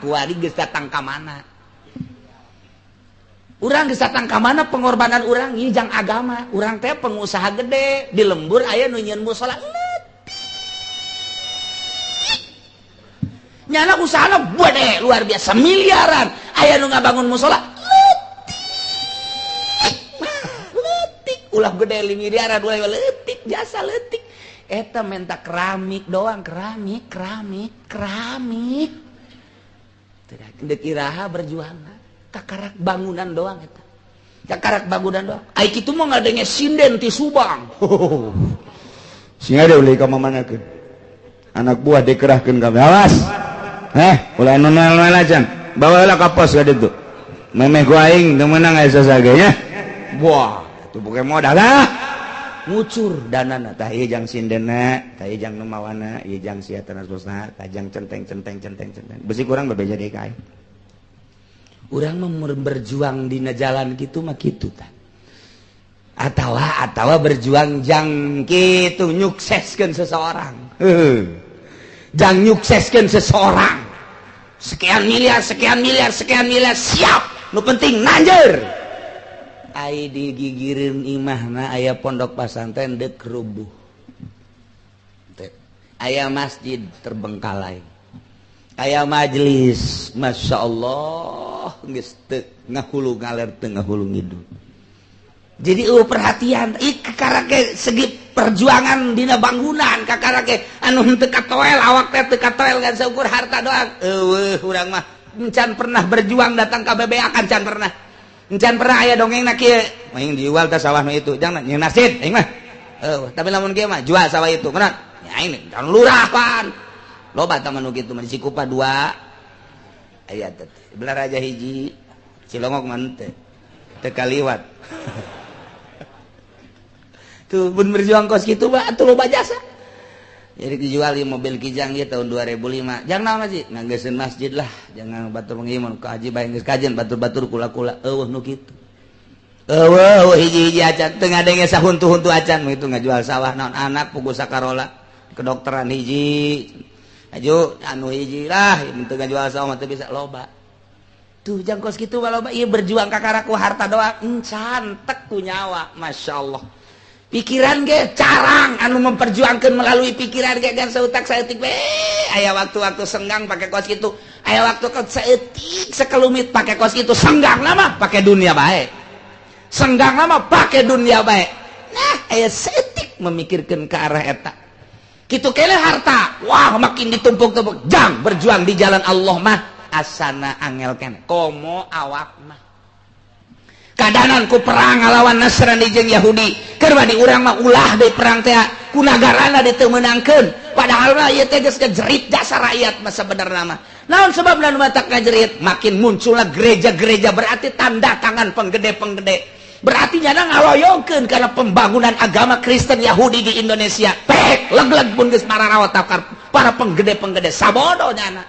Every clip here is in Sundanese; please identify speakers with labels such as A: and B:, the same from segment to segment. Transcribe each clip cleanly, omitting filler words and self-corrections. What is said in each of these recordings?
A: Urang kuari geus datang ka mana, urang geus datang ka mana, pengorbanan urang ieu jang agama. Urang teh pengusaha gede di lembur, aya nu nyieun musola leutik, nyana usahana gede luar biasa, miliaran. Aya nu ngabangun musola leutik leutik, ulah gede miliaran, ulah leutik, jasa leutik. Eta menta keramik doang, keramik, keramik, keramik. Dek iraha berjuang? Kakarak bangunan doang eta, kakarak bangunan doang. Ai kitu mah ngadenge sinden ti Subang.
B: Sing ada ulih ka mamanakeun. Anak buah dikerahkeun kabeh. Awas. Eh, ulah anu noel acan. Bawa heula ka pos ka ditu. Memeh ku aing teu meunang aya sasage nya. Wah, itu bukan modal lah.
A: Ngucur danana.
B: Tah, ieu jang sindena, tah ieu jang nu mawana, ieu jang sia terusna, tah jang centeng centeng centeng centeng. Besi kurang bebeja deui ka aing.
A: Urang mah berjuang dina jalan gitu mah kitu tah. Atawa atawa berjuang jang kitu, nyukseskeun seseorang.
B: Heuh.
A: Jang nyukseskeun seseorang. Sekian miliar, sekian miliar, sekian miliar, siap. Nu penting nanjer. Ai digigireun imahna aya pondok pasantren deuk rubuh. Teh. Aya masjid terbengkalai. Aya majelis, Masya Allah, geus teu ngahulu ngaler, teu ngahulu ngidul. Jadi perhatian ih kakarake segi perjuangan dina bangunan, kakarake anu henteu katoel awak teh, teu katoel ngan saukur harta doang. Eueuh, urang mah encan pernah berjuang datang ka bebeakan, can pernah. Encan pernah aya dongeng na kieu.
B: Aing dijual teh sawah nu itu, jangan nyeun masjid aing mah.
A: Eueuh, tapi lamun kieu mah jual sawah itu, mana? Ya aing can lurah pan. Loba tah nu kitu mah, di Cikupa dua. Aya teh. Balaraja hiji, Cilongok mah teu. Teu kaliwat. Tuh pun berjuang kos kitu mah atuh loba jasa. Jadi dijual di mobil Kijang ieu tahun 2005. Jangan naon masjid, nganggeseun masjid lah, jangan batur pengimun ka haji bae geus kajian batur-batur kula-kula, eueuh nu kitu.
B: Eueuh, eueuh hiji-hiji acan, teu ngadenge sahuntu-huntu acan itu ngajual sawah naon, anak pugu sakarola kedokteran hiji. Aju anu hiji lah, teu ngajual sawah mah teu bisa loba.
A: Tuh jang kos kitu mah loba ieu berjuang kakaraku harta doang, encan tek ku nyawa, Masya Allah. Pikiran ge carang anu memperjuangkan melalui pikiran ge gan seutak saeutik we. Aya waktu-waktu senggang pakai kos kitu, aya waktu ke saeutik sekelumit pakai kos kitu, senggang lama pakai dunia bae. Senggang lama pakai dunia bae. Nah, aya saeutik memikirkan ke arah eta. Kitu kele harta, wah makin ditumpuk-tumpuk, jang berjuang di jalan Allah mah asana angel keneh. Komo awak mah kadanan ku perang ngalawan Nasrani jeung Yahudi. Keur di urang mah ulah deui perang teh ku nagarana diteu meunangkeun, padahal mah ieu teh geus jerit jasa rakyat mah sebenarna mah. Naon sebabna nu matak ngajerit? Makin muncullah gereja-gereja, berarti tanda tangan penggede-penggede, berarti nyana ngaloyongkeun karena pembangunan agama Kristen Yahudi di Indonesia. Pek leg-leg pun geus mararawat para penggede-penggede sabodo nyana.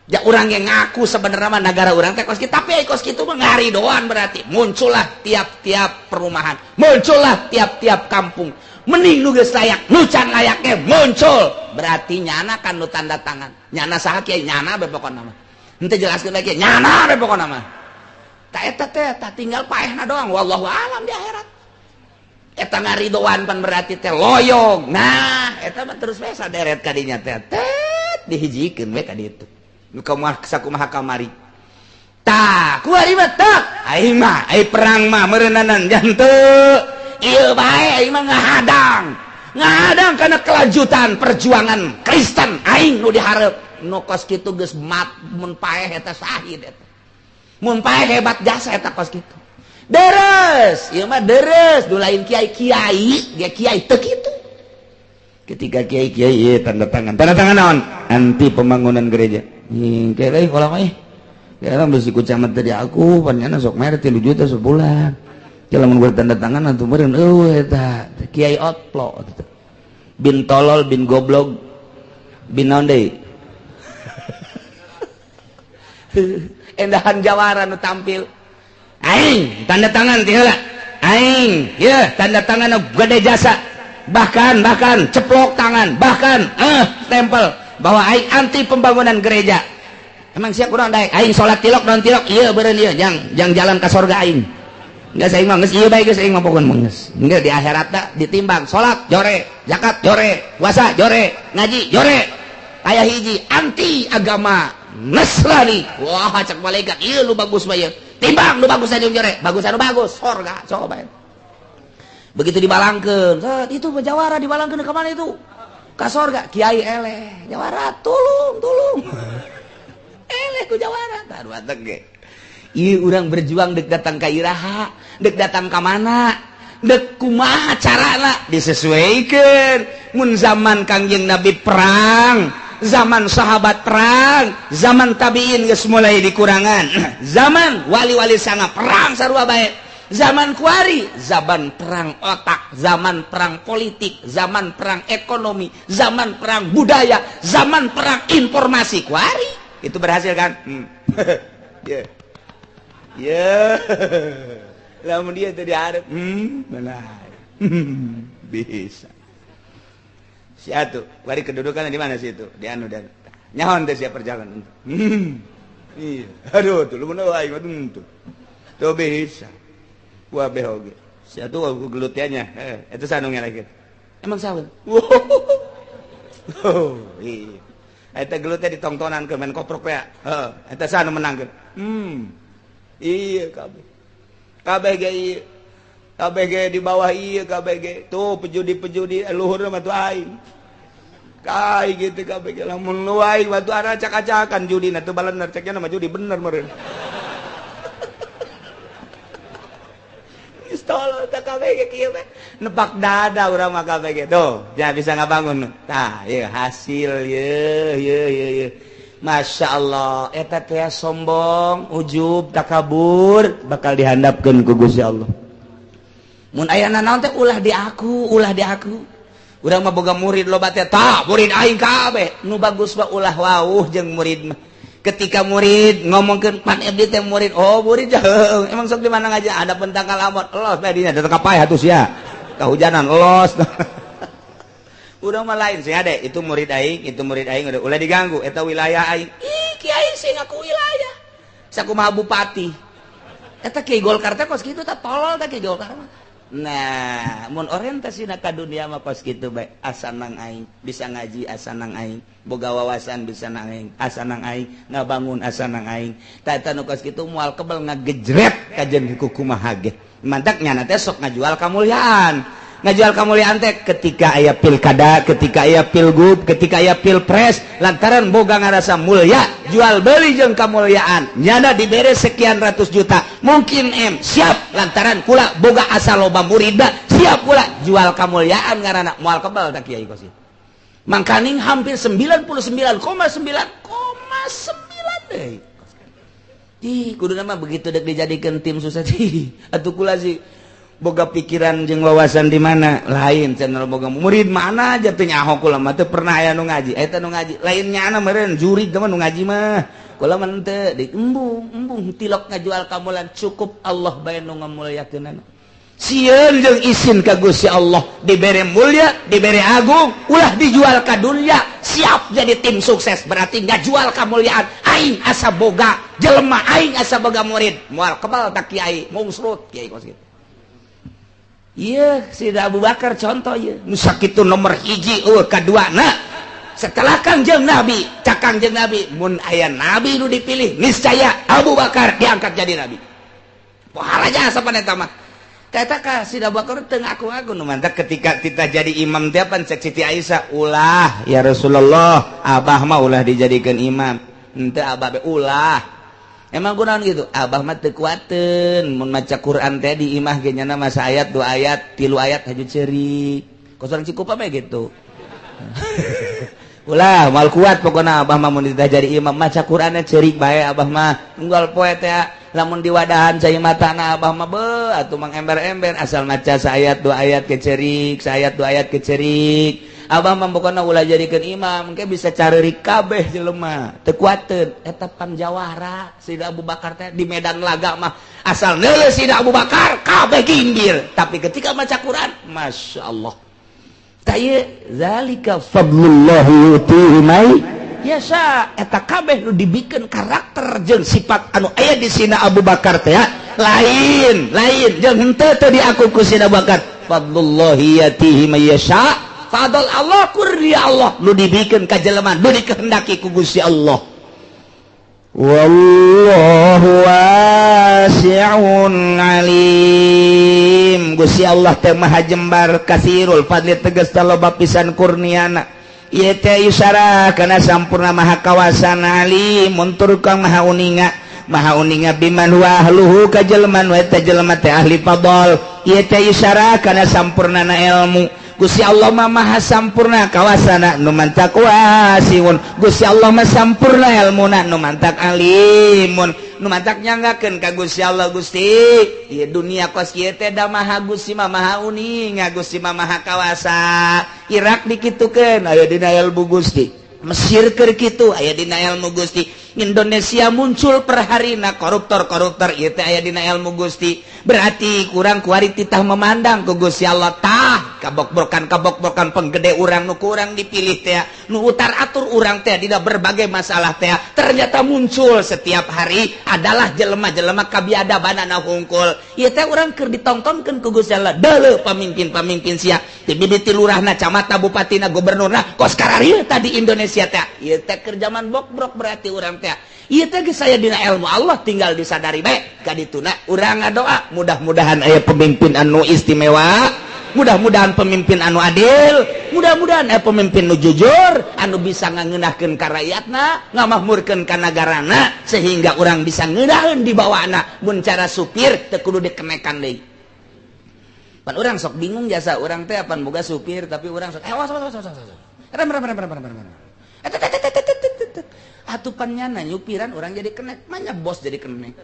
A: Ya orang yang ngaku sebenarnya mah negara orang teh kos kitu, tapi kos kitu mah ngaridoan. Berarti muncullah tiap-tiap perumahan, muncullah tiap-tiap kampung, mending nu geus layak, nu can layaknya muncul, berarti nyana kan nu tanda tangan. Nyana saha? Kiai nyana be pokona mah. Henteu jelaskeun lagi, nyana be pokona mah. Tak eta teh tah tinggal paehna doang, wallahu alam di akhirat. Eta ngaridoan pan berarti teh loyong. Nah, eta mah terus we saderet kadinya teh, tet dihijikeun we ka ditu.
B: Nu kumaha sakumaha kamari.
A: Tah, kuari mah tak.
B: Aing mah, ai perang mah meureunanan janteu.
A: Ieu bae aing mah ngahadang. Ngahadang karena kelanjutan perjuangan Kristen aing nu dihareup. Nu kos kitu geus mat mun paeh eta syahid eta. Mun paeh hebat jasa eta kos kitu. Deres, ieu mah deres, nu lain kiai-kiai, ge kiai teu kitu.
B: Ketika kiai-kiai ieu tanda tangan. Tanda tangan naon? Anti pembangunan gereja. Kere kalau mah kira besi ku camat tadi aku pan sok mere 3 juta sebulan. Kalau mun tanda tangan atuh meureun eueuh eta
A: kiai otlo
B: bin tolol bin goblok bin naon deui.
A: Endahan jawara nu tampil.
B: Aing tanda tangan ti heula, aing ye tanda tangan gede jasa, bahkan bahkan ceplok tangan, bahkan stempel bahwa aing anti pembangunan gereja.
A: Emang siap kurang daek? Aing salat tilok naon tilok ieu beureun ieu jang jang jalan ka sorga aing. Enggak, saya mah geus ieu bae, geus aing mah pokon mah geus. Enggak, di akhirat da ditimbang salat jore, zakat jore, puasa jore, ngaji jore. Aya hiji anti agama Nasrani. Wah, cek malaikat, ieu lu bagus mah ieu. Timbang lu bagus aja jore, bagus anu bagus, sorga coba. Begitu dibalangkeun, set itu jawara dibalangkeun ke mana itu? Ka sorga. Kiai eleh, jawara tulung tulung. Eleh ku jawara. Tah batek ge. Ieu urang berjuang dek datang ka iraha, dek datang ka mana? Dek kumaha carana disesuaikan. Mun zaman Kangjeng Nabi perang, zaman sahabat perang, zaman tabiin geus mulai dikurangan. Zaman wali-wali sanga perang sarua bae. Zaman kuari, zaman perang otak, zaman perang politik, zaman perang ekonomi, zaman perang budaya, zaman perang informasi kuari. Itu berhasil kan? Yeah. Yeah. Lamun dia tadi ada, benar. Bisa. Si atuh, wari kedudukan di mana sih itu? Di anu dan nyahon teh siap perjalanan. Iya. Aduh, tuh lu mana aing mah tuh. Tuh bisa. Wah, behoge. Si atuh gelutnya, eh, itu sanungnya lagi. Emang sawun? Oh, iya. Eta gelutnya ditongtonan ke main koprok ya. Heeh, eta sanu menangkeun. Iya kabeh. Kabeh ge ieu. Kabeh ge di bawah ieu kabeh ge. Tuh pejudi-pejudi luhur mah tuh aing. Kai gitu kabeh ge lamun nu aing mah tuh acak-acakan judi na tuh balener ceknya nama judi bener meureun. Geus tolol tah kabeh ge kieu mah. Nepak dada urang mah kabeh ge. Tuh, jangan bisa ngabangun. Tah, ieu hasil ieu ieu ieu ieu. Masya Allah, eta teh sombong, ujub, takabur bakal dihandapkeun ku Gusti Allah. Mun aya nanaon teh ulah di aku, ulah di aku. Urang mah boga murid loba teh, tah murid aing kabeh. Nu bagus mah ulah wauh jeung murid mah. Ketika murid ngomongkeun pan abdi teh murid, oh murid heuh, emang sok di mana ngaji ada pentangkal amot, los bae dinya datang ka paeh atuh sia. Kahujanan los. Udah mah lain sih ade, itu murid aing, itu murid aing udah ulah diganggu, eta wilayah aing. Ih, kiai sih ngaku wilayah. Sakumaha bupati. Eta kiai Golkar teh kos kitu tah tolol tah kiai Golkar mah. Nah, mun orientasina ka dunia mah kos kitu bae, asa nang aing bisa ngaji asa nang aing, boga wawasan bisa nang aing, asa nang aing ngabangun asa nang aing. Tah eta nu kos kitu moal kebel ngagejret kajen kumaha ge. Mantak nyana teh sok ngajual kamulyaan. Ngajual kamuliaan teh ketika aya pilkada, ketika aya pilgub, ketika aya pilpres, lantaran boga ngarasa mulia, jual beli jeung kamuliaan. Nyana dibere sekian ratus juta, mungkin M siap lantaran kula boga asa loba murida, siap kula jual kamuliaan ngaranna moal kebal tak kiai kos. Mangkaning hampir 99,9,9 deui. Ih, kudu mah begitu dek dijadikan tim sukses. Atuh kula sih boga pikiran jeung wawasan di mana lain channel boga murid mana aja teh nyaho kula mah teu pernah aya nu ngaji eta nu ngaji lain nyana meureun jurig mah nu ngaji mah kula mah teu di embung embung tilok ngajual kamulan cukup Allah bae nu ngamulyakeunana sieun jeung isin ka Gusti Allah dibere mulia dibere agung ulah dijual ka dunia siap jadi tim sukses berarti ngajual kamuliaan aing asa boga jelema aing asa boga murid moal kebal tak kiai mungsrut kiai kos kitu. Iya, Sida Abu Bakar contoh ya. Nu sakitu nomor hiji eueuh kadua na. Setelah Kangjeng Nabi, cak Kangjeng Nabi, mun aya nabi nu dipilih, niscaya Abu Bakar diangkat jadi nabi. Wah, raja sapan eta mah. Eta ka Sida Abu Bakar teu ngaku-ngaku nu mantak ketika kita jadi imam teh pan cek Siti Aisyah, ulah ya Rasulullah, abah mah ulah dijadikeun imam. Henteu abah be ulah. Emang kunaon gitu? Abah mah teu kuateun mun maca Quran teh di imah ge nyana masa ayat 2 ayat, 3 ayat haju ceurik. Kos urang Cikupa mah gitu. Ulah moal kuat pokona abah mah mun ditah jadi imam maca Quranna ceurik bae abah mah. Unggal poe teh lamun diwadahan cai matana abah mah beuh atuh mang ember-ember asal maca saayat 2 ayat ke ceurik, saayat 2 ayat ke ceurik. Abah mah pokona ulah jadikeun imam engke bisa careurik kabeh jelema teu kuateun eta panjawara Sida Abu Bakar teh di medan laga mah asal neuleuh Sida Abu Bakar kabeh ginggir tapi ketika maca Quran Masya Allah tah ieu zalika fadlullah yu'tihi may Yasya. Eta kabeh nu dibikeun karakter jeung sifat anu aya di sina Abu Bakar teh lain lain jeung henteu teu diaku ku Sina Abu Bakar. Fadlullahi yatihi may yasha, fadl Allah, kurnia Allah nu dibikeun ka jelema nu dikehendaki ku Gusti Allah.
B: Wallahu wasi'un alim. Gusti Allah teh maha jembar, kasirul fadli, tegas loba pisan kurniana. Ieu teh yusara kana sampurna, maha kawasan, alim muntur kang maha uninga, maha uninga biman huwa ahluhu, ka jelema nu eta jelema teh ahli fadl. Ieu teh yusara kana sampurnana ilmu. Gusti Allah mah maha sampurna kawasana, nu mantak wasiun. Gusti Allah mah sampurna ilmuna, nu mantak alimun, nu mantak nyanggakeun ka Gusti Allah. Gusti, ieu dunia kos kieu teh da maha Gusti mah maha uninga, Gusti mah maha kawasa. Irak dikitukeun, aya dina ilmu Gusti. Mesir keur kitu, aya dina ilmu Gusti. Indonesia muncul perharina koruptor-koruptor, ieu teh aya dina ilmu Gusti. Berarti kurang kuari titah memandang ku Gusti Allah. Tah, kabokbrokan kabokbrokan penggede urang nu kurang dipilih teh, nu utar atur urang teh dina berbagai masalah teh, ternyata muncul setiap hari adalah jelema-jelema kabiadabanana hungkul. Ieu teh urang keur ditontonkeun ku Gusti Allah. Deuleu pamimpin-pamimpin sia ti mimiti lurahna, camatna, bupatina, gubernurna, kos kararieu tadi Indonesia teh. Ieu teh keur zaman bokbrok, berarti urang teh ieu teh geus aya dina ilmu Allah, tinggal disadari bae. Kadituna urang ngadoa, mudah-mudahan aya pemimpin anu istimewa, mudah-mudahan pemimpin anu adil, mudah-mudahan aya pemimpin nu jujur, anu bisa ngangeunahkeun ka rakyatna, ngamakmurkeun ka nagarana, sehingga urang bisa ngeunaheun di bawahna. Mun cara supir teu kudu dikenekan deui. Pan urang sok bingung jasa urang teh, apan boga supir, tapi urang sok, eh, awas, awas, awas, awas, awas, rem, rem, rem, rem, rem, rem. Atuh pan nyana nyupiran, urang jadi kenek, manya bos jadi kenek.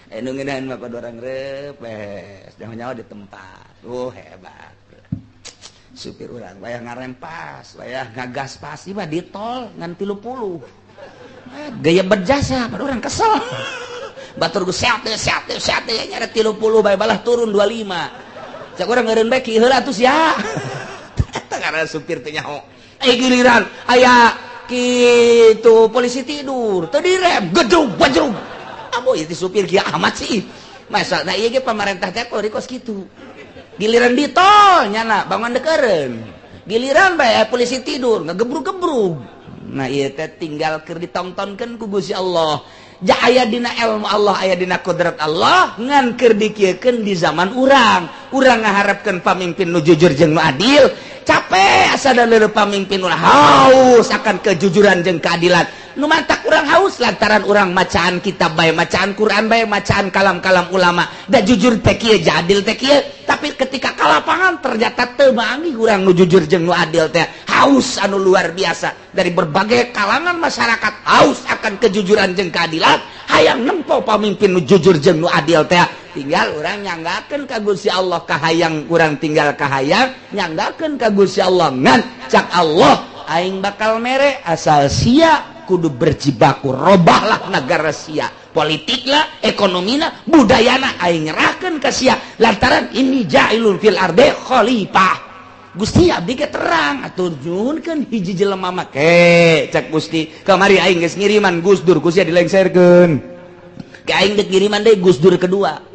B: Eh, nu ngeunaheun mah kudu urang repes, jangan nyawa di tempat. Oh, hebat. Supir urang wayah ngarem pas, wayah ngagas pas, ieu mah di tol ngan 30. Eh, gaya berjasa, pada urang kesel. Batur geus sehat sehat sehat nyara 30 bae balah turun 25. Cak urang ngeureun bae ki heula atuh sia. Eta karena supir teh nyaho. Eh, giliran aya gitu polisi tidur, teu direm, gedrug bajrug. Abo itu supir kieu amat sih. Masa nah ieu ge pamarentah teh kos kitu. Giliran di tol nyana bangun dekeureun. Giliran bae polisi tidur ngegebrug-gebrug. Nah, ieu teh tinggal keur ditontonkeun ku Gusti Allah. Ja aya dina ilmu Allah, aya dina kodrat Allah, ngan keur dikieukeun di zaman urang. Urang ngaharapkeun pamimpin nu jujur jeung nu adil, capek asa da leuleung pamimpin ulah haus akan kejujuran jeung keadilan. Nu mantak urang haus lantaran urang macaan kitab bae, macaan Quran bae, macaan kalam-kalam ulama. Da jujur teh kieu, adil teh kieu, tapi ketika ka lapangan ternyata teu maangi urang nu jujur jeung nu adil teh. Haus anu luar biasa dari berbagai kalangan masyarakat, haus akan kejujuran jeung keadilan, hayang nempo pamimpin nu jujur jeung nu adil teh. Tinggal urang nyanggakeun ka Gusti Allah kahayang urang, tinggal kahayang nyanggakeun ka Gusti Allah. Ngan cak Allah, aing bakal mere asal sia kudu berjibaku, robahlah negara sia, politiklah, ekonomina, budayana, aing nyerahkeun ka sia lantaran inni ja'ilun fil ardi khalifah. Gusti, abdi ge terang atuh, nyuhunkeun hiji jelema make. Cak Gusti, kamari aing geus ngiriman Gus Dur, Gusti dilengserkeun. Ke aing geus ngiriman deui Gus Dur kedua.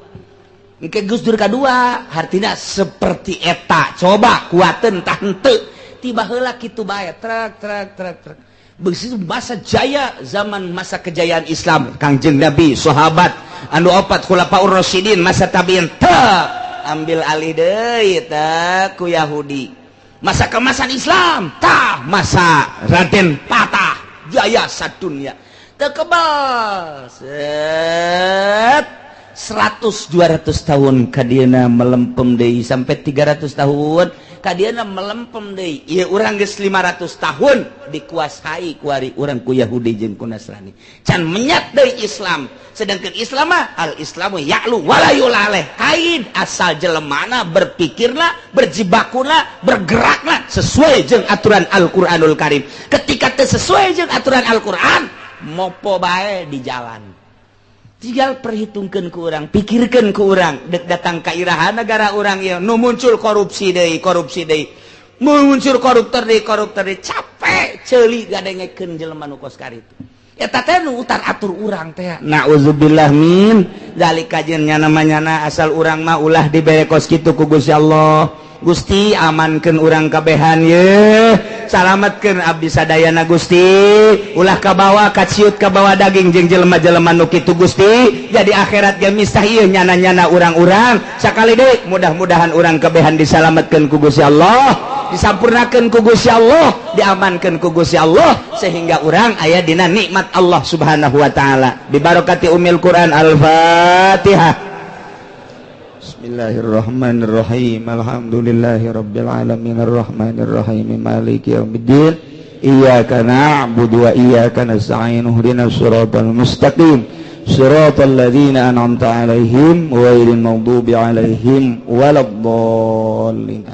B: Engke Gus Dur kedua hartina seperti eta, coba kuateun tah henteu. Tiba heula kitu bae, trek trek trek trek. Begitu masa jaya, zaman masa kejayaan Islam, Kangjeng Nabi, sahabat anu opat khulafaur rasyidin, masa tabiin teu ambil alih deui teh ku Yahudi. Masa kemasan Islam tah masa Raden Patah jaya sadunya, teu kebal set 100 200 tahun kadieuna melempem deui, sampai 300 tahun kadieuna melempem deui. Ieu urang geus 500 tahun dikuasai kuari urang ku Yahudi jeung ku Nasrani, can menyat deui Islam. Sedangkan Islam mah al Islamu ya'lu wala yu'la alaih, kaid asal jelemana berpikirlah, berjibakuna, bergeraklah sesuai jeung aturan Al-Qur'anul Karim. Ketika teu sesuai jeung aturan Al-Qur'an, mopo bae di jalan. Tinggal perhitungkan ke urang, pikirkan ke urang, dek datang ke iraha negara urang ya nu muncul korupsi deui, korupsi deui, muncul koruptor deui, koruptor deui. Capek.
A: Ceuli ngadengekeun jelema nu kos kitu. Eta teh nu utar atur urang teh. Nauzubillah min dzalika, jeung nyana manyana asal urang mah ulah dibere kos kitu ku Gusti Allah. Gusti, amankeun urang kabehan ye, salametkeun abdi sadayana, Gusti. Ulah kabawa kaciut, kabawa daging jeung jelema-jelema nu kitu, Gusti. Jadi akhirat ge misah ieu nyana-nyana urang-urang. Sakali deui, mudah-mudahan urang kabehan disalametkeun ku Gusti Allah, disampurnakeun ku Gusti Allah, diamankeun ku Gusti Allah, sehingga urang aya dina nikmat Allah Subhanahu wa taala. Bibarokati umil Quran, Al-Fatihah. Bismillahirrahmanirrahim. Alhamdulillahi rabbil alamin, arrahmanirrahim, maliki yaumiddin. Iyyaka na'budu wa iyyaka nasta'in, ihdinas siratal mustaqim, siratal ladzina an'amta 'alaihim, ghairil maghdubi 'alaihim waladdallin.